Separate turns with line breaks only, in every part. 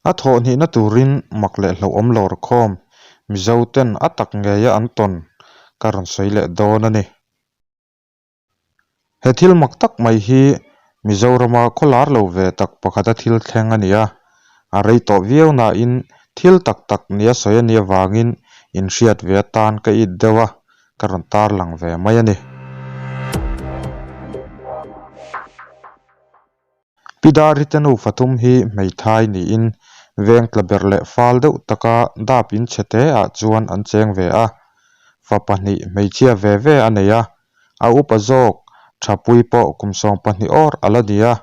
A thawh hnihna turin mak leh hlauhawm lawrkhawm Mizo ten a tak ngeia an tawn ka rawn sawi leh dawn a ni. He thil mak tak mai hi Mizorama khaw lar lo ve tak pakhata thil thleng a ni a, a rei tawh viau nain thil tak tak nia sawi a nih avangin inhriat ve atan ka it deuh a, ka rawn tarlang ve mai a ni. Pi Dari te nufa thum hi hmeithai niin veng tla ber leh fal deuh taka dap in chhe te ah chuan an cheng ve a, fa pahnih hmeichhia ve ve a nei a, a upa zawk Thapui pawh kum 12 awr a la ni a,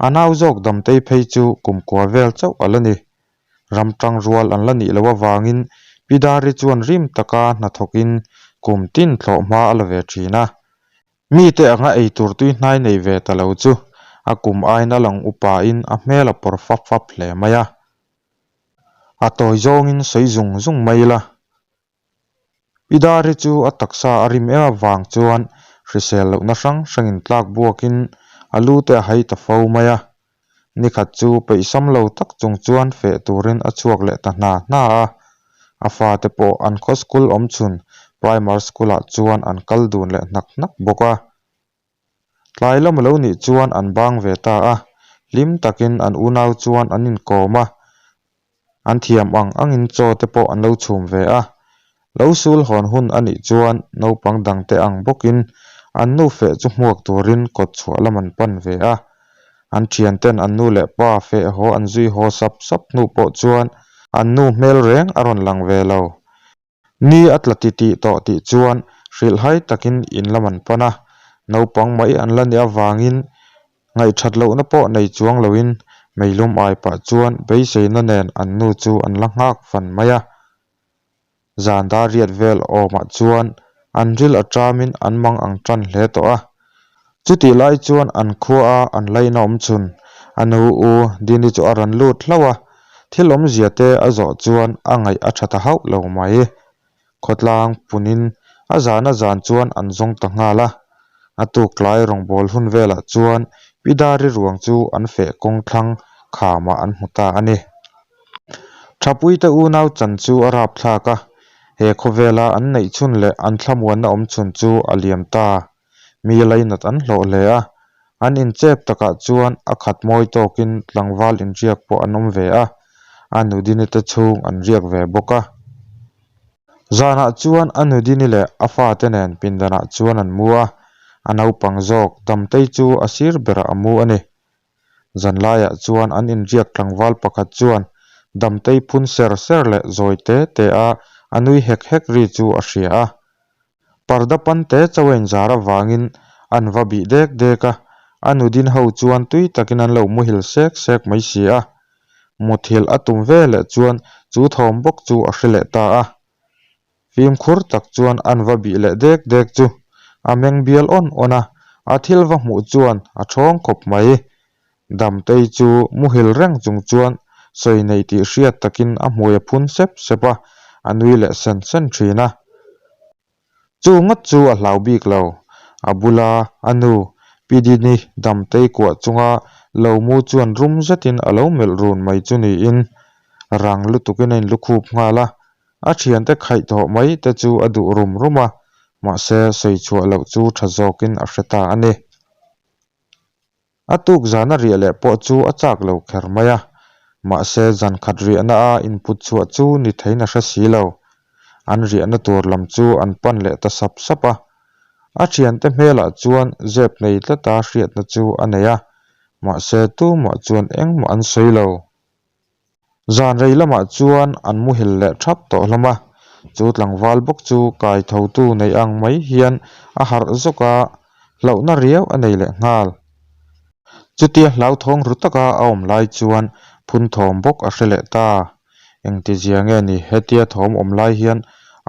a nau zawk Damtei phei chu kum kua vel chauh a la ni. Ram tang rual an la nih loh avangin Pi Dari chuan rim taka hnathawkin kum tin thlawh hma a la ve thin a. Mite anga ei tur tui hnai nei ve ta lo chu a kum aiin a lang upain a hmel a pawr fap fap hle mai a. A tawi zawngin sawi zung zung mai ila. Pi Dari chu a taksa a rim em avang chuan hrisel lohna hrang hrangin tlak buakin a lu te a hai ta fo mai a. Nikhat chu peihsam lo tak chung chuan feh turin a chhuak leh ta hna hna a, a fate pawh an khaw school awm chhun Primary School ah chuan an kal dun leh hnak hnak bawk a. Tlai lam a lo nih chuan an bang ve ta a, hlim takin an unau chuan an inkawm a, An thiam ang angin chaw te pawh an lo chhum ve a, lo sul hawn hun a nih chuan naupang dangte ang bawkin an nu feh chu hmuak turin kawt chhuah lam an pan ve a. An thianten an nu leh pa feh haw an zui haw sap sap hnu pawh chuan an nu hmel reng a rawn lang ve lo. Ni a tla titih tawh tih chuan hrilhhai takin in lam an pan a, naupang mai an la nih avangin ngaihthat lohna pawh nei chuang loin meilum ai pah chuan beiseina nen an nu chu an la nghak fan mai a. Zan dar riat vel awmah chuan an ril a tamin an mang ang tan hle tawh a. Chutih lai chuan an khua a an laina awm chhun a nu u Dini chu a rawn lut hlauh a, thil awmzia te a zawh chuan a ngaih a tha ta hauh lo mai. Khawtlang punin a zan a zan chuan an zawng ta nghal a, a tuk tlai rawngbawl hun velah chuan Pi Dari ruang chu an feh kawng thlang khamah an hmu ta a ni. Thapuite unau chan chu a rapthlak a, he khawvela an neih chhun leh an thlamuanna awm chhun chu a liam ta. Mi lainat an hlawh hle a, an inchep takah chuan a khat mawi tawkin tlangval inriak pawh an awm ve a, a nudini te chhung an riak ve bawk a. Zanah chuan a nudini leh a fate nen pindanah chuan an mu a, a naupang zawk Damtei chu a sir berah a mu a ni. Zanlaiah chuan an inriak tlangval pakhat chuan Damtei phun ser ser leh zawi te te a a nui hek hek ri chu a hria a. Parda pan te chauh a inzar avangin an va bih dek dek a, a nudin ho chuan tui takin an lo muhil sek sek mai si a. Muthilh a tum ve leh chuan chu thawm bawk chu a hre leh ta a. Fimkhur tak chuan an va bih leh dek dek chu a meng bial awn awn a, a thil va hmuh chuan a thawng khawp mai. Damtei chu muhil reng chung chuan sawi nei tih hriat takin a hmui a phun sep sep a, a nui leh sen sen thin a. Chu ngawt chu a hlau bik lo, a bula a nu Pi Dini Damtei kuah chunga lo mu chuan rum zetin a lo melh run mai chu niin rang lutukin a inlukhup nghal a, A thiante khaih thawh mai te chu a duh rum rum a, mahse sawi chhuah loh chu tha zawkin a hre ta a ni. A tuk zana riah leh pawh chu a chak lo kher mai a, mahse zan khat riahna a input chhuah chu ni theiin a hre si lo. An riahna tur lam chu an pan leh ta sap sap a. A thiante hmelah chuan zep nei tlata hriatna chu a nei a, mahse tumah chuan engmah an sawi lo. Zan rei lamah chuan an muhil leh thap tawh hlawm a, chu tlangval bawk chu kai thotu nei ang mai hian a harh zawk a, hlauhna riau a nei leh nghal. Chutia hlauthawng ru taka a awm lai chuan phun thawm bawk a hre leh ta. Engtizia nge ni hetia thawm awm lai hian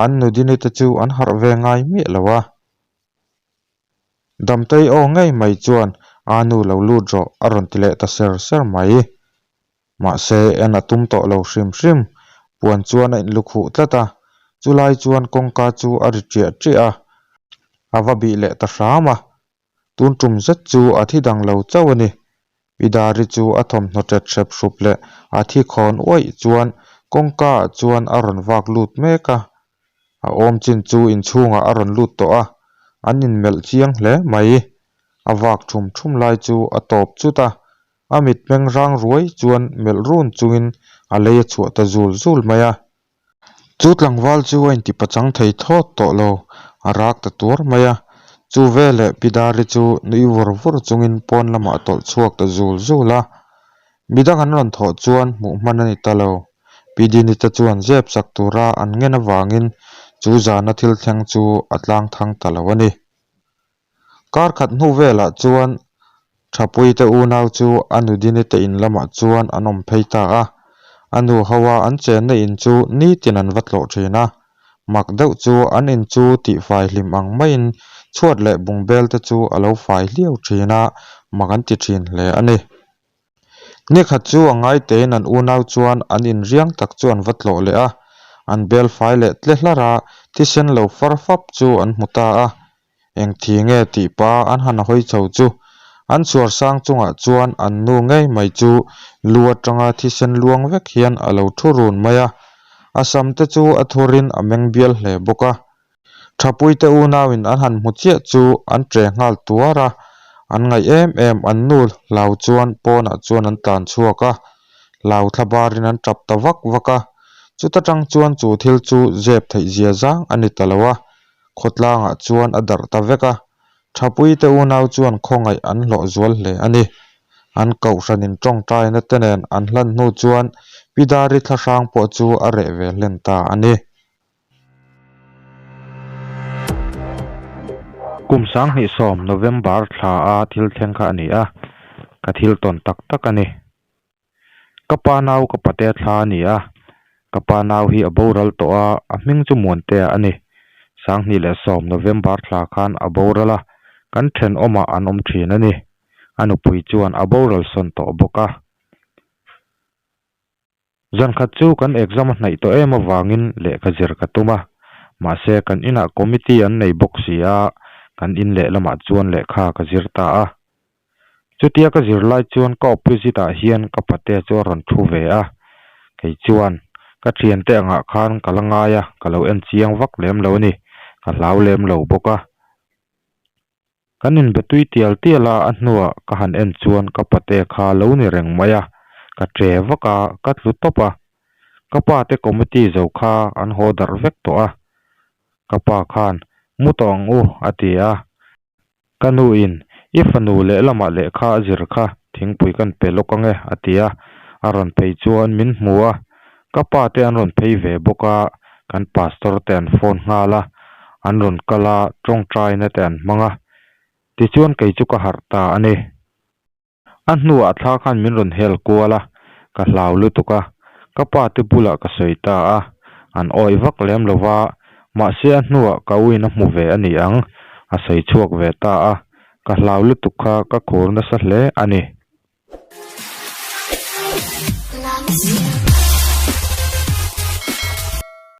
an nudini te chu an harh ve ngai miah lo a. Damtei aw ngei mai chuan a nu lo lut rawh a rawn ti leh ta ser ser mai. Mahse, en a tum tawh lo hrim hrim. Puan chuan a inlukhuh tlat a, chulai chuan kawngka chu a ri ṭiah ṭiah a, a va bih leh ta hram a. Tun tum zet chu a thi dang lo chauh a ni. Pi Dari chu a thawmhnaw ṭet hrep hrup leh a thi khawn uaih chuan kawngka ah chuan a rawn vak lut mek a. A awm chin chu inchhungah a rawn lut tawh a, an inmelh chiang hle mai. A vak ṭhum ṭhum lai chu a tawp chut a, a mitmeng rang ruai chuan melh run chungin a lei a chhuah ta zul zul mai a. Chu tlangval chu a intipachang thei thawt tawh lo, a rak ta tuar mai a. Chu veleh Pi Dari chu nui vur vur chungin pawn lamah a tawlh chhuak ta zul zul a. Midang an rawn thawh chuan hmuh hman a ni ta lo. Pi Dinita chuan zep sak tura an ngen avangin chu zana thil thleng chu a tlang thang ta lo a ni. Kar khat hnu velah chuan Thapuite unau chu a nu Dinite in lamah chuan an awm phei ta a. A nu hoa an chenna in chu nitin an va tlawh thin a. Mak deuh chu an in chu tihfai hlim ang maiin chhuat leh bungbel te chu a lo fai hliau thin a, mak an ti thin hle a ni. Nikhat chu a ngaitein an unau chuan an inriang tak chu an va tlawh leh a, an bel fai leh tle hlar a, thisen lo far fap chu an hmu ta a. Eng thi nge tih pa an han hawi chho chu an chhuar sang chungah chuan an nu ngei mai chu lu atanga thisen luang vek hian a lo thu run mai a, a sam te chu a thurin a meng bial hle bawk a. Thapuite unauin an han hmu chiah chu an ṭe nghal tuar a, an ngaih em em an nu hlau chuan pawnah chuan an tlan chhuak a, hlau thla barin an ṭap ta vak vak a, chuta ṭang chuan chu thil chu zep theih zia zang a ni ta lo a, khawtlangah chuan a darh ta vek a, Thapuite unau chuan khawngaih an hlawh zual hle a ni. An kohhranin tawngtaina te nen an hlan hnu chuan Pi Dari thlahrang pawh chu a reh ve hlen ta a ni.
Kum 2010 November thla a thil thleng kha a ni a, ka thil tawn tak tak a ni. Ka pa nau ka pate thla a ni a, ka pa nau hi a boral tawh a, a hming chu Muantea a ni. 2010 November thla khan a boral a, kan thenawmah an awm thin a ni. A nupui chuan a boral sawn tawh bawk a. Zan khat chu kan exam a hnaih tawh em avangin lehkha zir ka tum a, mahse kan inah committee an nei bawk si a, kan in lehlamah chuan lehkha ka zir ta a. Chutia ka zir lai chuan ka opposite ah hian ka pate chu a rawn thu ve a, kei chuan ka thiante angah khan ka la ngai a, ka lo en chiang vak lem lo a ni, ka hlau lem lo bawk a. Kan inbe tui tial tial a, a hnuah ka han en chuan ka pate kha lo ni reng mai a, ka che vak a, ka tlu tawp a. Ka pa te committee zo kha an haw darh vek tawh a. Ka pa khan, Mu tawh ang u, a ti a. Ka nu in, I fanu lehlamah lehkha a zir kha, thingpui kan pe lawk ang e, a ti a. A rawn phei chuan min hmu a, ka pa te an rawn phei ve bawk a, kan pastor te an phone nghal a, an rawn kal a, tawngtaina te an hmang a, tichuan kei chu ka harh ta a ni. A hnuah thla khan min rawn hel kual a, ka hlau lutuk a, ka pa te bulah ka sawi ta a, an awih vak lem lo va, mahse a hnuah ka uin a hmu ve a ni ang, a sawi chhuak ve ta a, ka hlau lutuk kha ka khur nasa hle a ni.